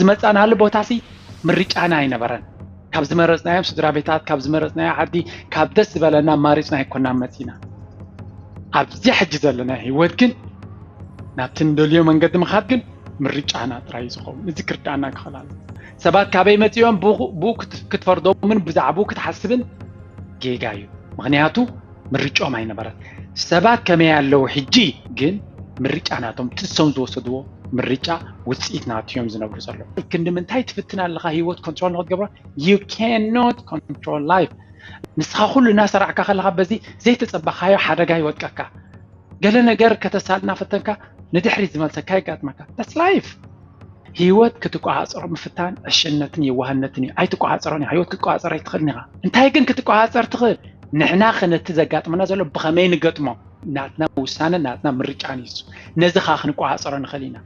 ዝመፃናሉ ቦታ ሲ ምርጫና ኣይነበረን። ካብ ዝመረፅናዮም ስድራ ቤታት፣ ካብ ዝመረፅናዮ ዓዲ፣ ካብ ደስ ዝበለና ማሪፅና ኣይኮናን መፂና። ኣብዚ ሕጂ ዘለና ህይወት ግን ናብቲ ንደልዮ መንገዲ ምኻድ ግን ምርጫና ጥራይ እዩ ዝኸውን። እዚ ክርዳእና ክኽእል ኣለዎ። ሰባት ካበይ መፂኦም ብኡ- ብኡ ክት- ክትፈርዶምን ብዛዕባኡ ክትሓስብን ጌጋ እዩ። ምኽንያቱ ምርጫኦም ኣይነበረን። ሰባት ከመይ ኣለዉ ሕጂ ግን ምርጫ ናቶም ትሶም ዝወሰድዎ ምርጫ ውፅኢት ናቱ እዮም ዝነብሩ ዘለዉ። ክንዲ ምንታይ ትፍትን ኣለኻ ህይወት ኮንትሮል ንክትገብሮ? You cannot control life። ንስኻ ኩሉ እናሰራዕካ ከለኻ በዚ ዘይተፀበኻዮ ሓደጋ ይወድቀካ። ገለ ነገር ከተሳልና ፈተንካ ንድሕሪት ዝመልሰካ ይጋጥመካ። That's life። ህይወት ክትቆፃፀሮ ምፍታን ዕሽነትን የዋህነትን እዩ። ኣይትቆፃፀሮን ኢኻ። ህይወት ክትቆፃፀር ኣይትኽእልን ኢኻ። እንታይ ግን ክትቆፃፀር ትኽእል? ንሕና ከ ነቲ ዘጋጥመና ዘሎ ብኸመይ ንገጥሞ? ናትና ውሳነ ናትና ምርጫ ንሱ። ነዚ ኸዓ ክንቆፃፀሮ ንኽእል ኢና።